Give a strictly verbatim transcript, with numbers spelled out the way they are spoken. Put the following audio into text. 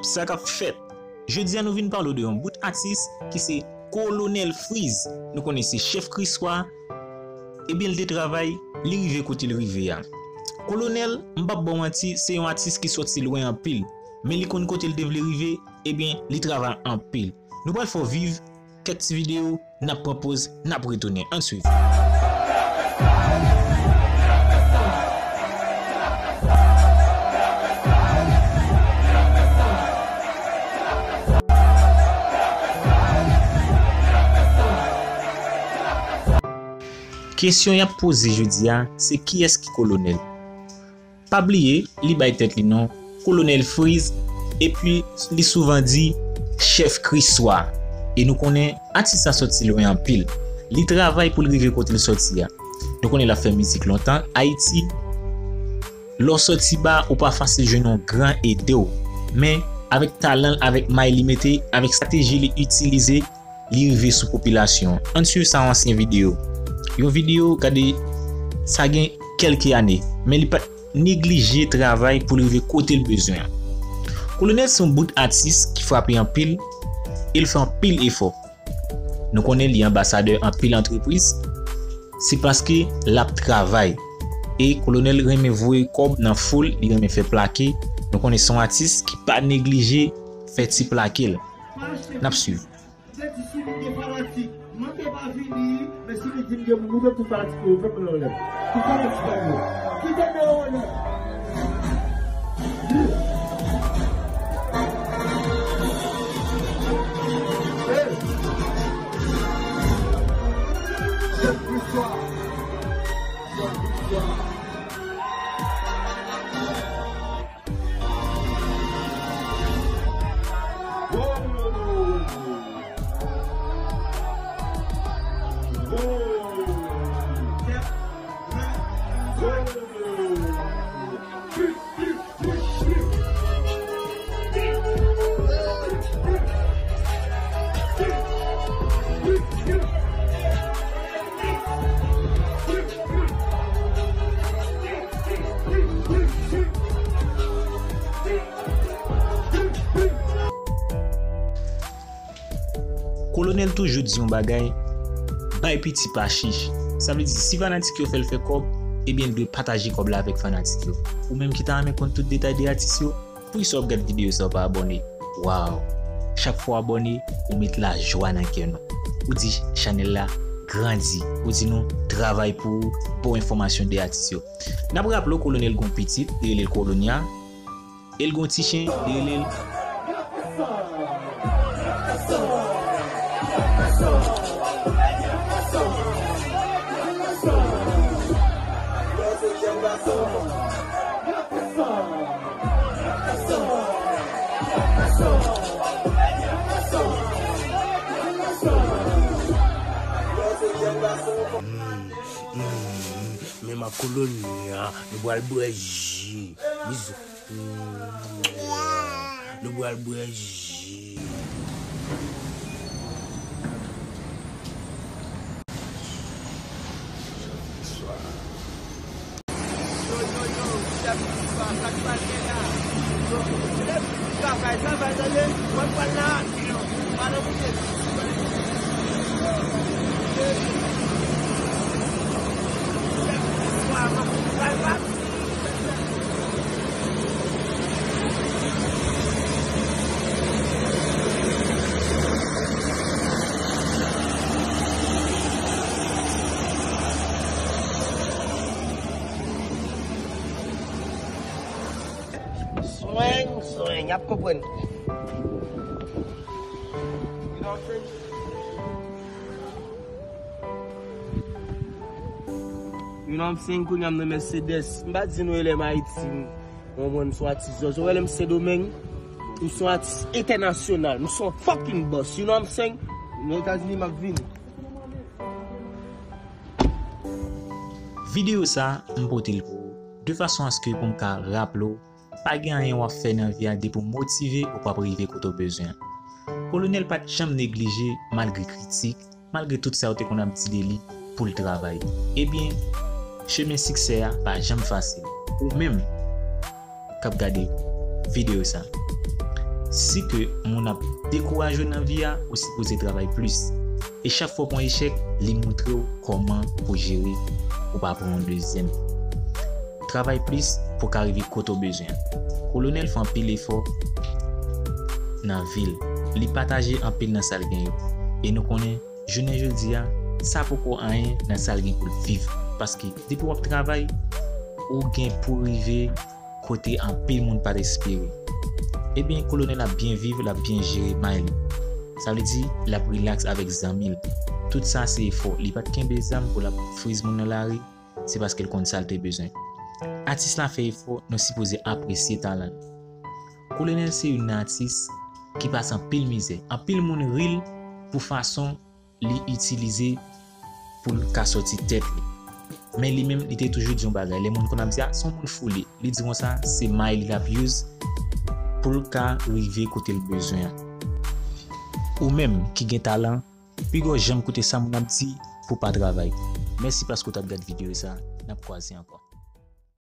Sa k ap fèt? Jodi a nou vin pale w de yon bout atis ki se Kolonèl Freez. Nou konnen se chèf Kriswa. Ebyen, li te travay, li rive kote l rive a. Kolonèl, m p ap ba w manti, se yon atis ki sòti lwen anpil. Men li konn kote l te vle rive, ebyen, li travay anpil. Nou pral fè w viv kèk ti videyo, n ap pran poz, n ap retounen. Ann swiv. Kesyon y ap poze jodi a, se kiyès ki Kolonèl? Pa bliye, li bay tèt li non, Kolonèl Freez, epi li souvan di chèf Kriswa. E nou konnen atis sa sòti lwen anpil. Li travay pou l rive kote l sòti a. Nou konnen l ap fè mizik lontan. Ayiti, lè w sòti ba, ou pa fasil jwenn yon gran ede w. Men, avèk talan l, avèk may li mete, avèk estrateji li itilize, li rive sou popilasyon an. Ann swiv sa yon ansyen videyo. Yon videyo, gade, sa gen kèlke ane, men li pa t neglije travay pou l rive kote l bezwen an. Kolonèl se yon bout atis ki frape anpil e l fè anpil efò. Nou konnen li anbasadè anpil antrepriz, se paske l ap travay. E Kolonèl renmen voye kòb nan foul, li renmen fè plake. Nou konnen se yon atis ki pa neglije fè ti plake l. N ap swiv. Mwen te di si nou gen fanatik, mande pa vini, men si nou di m gen moun, nou gen tout fanatik yo, fè m lè anlè. Ki fanatik pa yo? Kite m lè anlè. Hey! Chèf Kriswa. Chèf Kriswa. Kolonèl toujou di yon bagay, bay piti pa chich. Sa vle di, si fanatik yo fè l fè kòb, ebyen, l dwe pataje kòb la avèk fanatik yo. Ou menm ki ta renmen konn tout detay de atis yo, poukisa w ap gad videyo sa, w pa abòne? Waw! Chak fwa w abòne, ou met lajwa nan kè nou. Ou di chanèl la grandi. Ou di nou travay pou ou, ba w enfòmasyon de atis yo. N ap raple w, Kolonèl gon pitit, li rele l Kolonya. E l gon ti chen, li rele l. Mm, mm, men m ak Kolonya, nou pral bwè ji. Bizou. Mm, nou pral bwè ji. Yo, yo, yo, chèf Kriswa, sa k pase la? Yo, chèf Kriswa, travay, travay, tande. Mwen pral la. Yo, pa nan kote. Chèf Kriswa, mwen pral la. Sweng, sweng, y ap konprann. You know what I'm saying? Kounye a m nan Mercedes. M pa di nou e lè m Ayiti, m, mwen, mwen, m se yon atis zòzò. Ou wè lè m Sendomeng, m se yon atis entènasyonal. M se yon fucking boss. You know what I'm saying? Nan Etazini, m ap vini. Videyo sa, m pote l pou ou, de fason aske pou m ka raple w, pa gen anyen w ap fè nan vi a, depi w motive, ou p ap rive kote w bezwen an. Kolonèl pa t janm neglije, malgre kritik, malgre tout sa yo te konn ap di de li, pou l travay. Ebyen, chemen siksè a pa janm fasil. Ou menm k ap gade videyo sa, Si ke moun ap dekouraje w nan vi a, ou sipoze travay plis. E chak fwa w pran echèk, li montre w kòman pou jere, pou pa pran yon dezyèm. Travay plis pou ka rive kote w bezwen. Kolonèl fè anpil efò nan vi l. Li pataje anpil nan sa l gen yo. E nou konnen, jounen jodi a, sa poko anyen nan sa l gen pou l viv. Paske depi w ap travay, ou gen pou rive kote anpil moun pa t espere. Ebyen, kolonèl ap byen viv, l ap byen jere may li. Sa vle di, l ap rilaks avèk zanmi l. Tout sa se efò. Li pa t kenbe zam pou l ap friz moun nan lari, se paske l konn sa l te bezwen. Atis la fè efò, nou sipoze apresye talan l. Kolonèl se youn nan atis ki pase anpil mizè. Anpil moun ri l pou fason li itilize pou l ka sòti tèt li. Men li menm, li te toujou di yon bagay. Lè moun konn ap di, "A, se yon moun fou li." Li di konsa, se may li l ap use pou l ka rive kote l bezwen an. Ou menm ki gen talan, piga w janm koute sa moun ap di pou pa travay. Mèsi paske w t ap gad videyo sa. N ap kwaze ankò.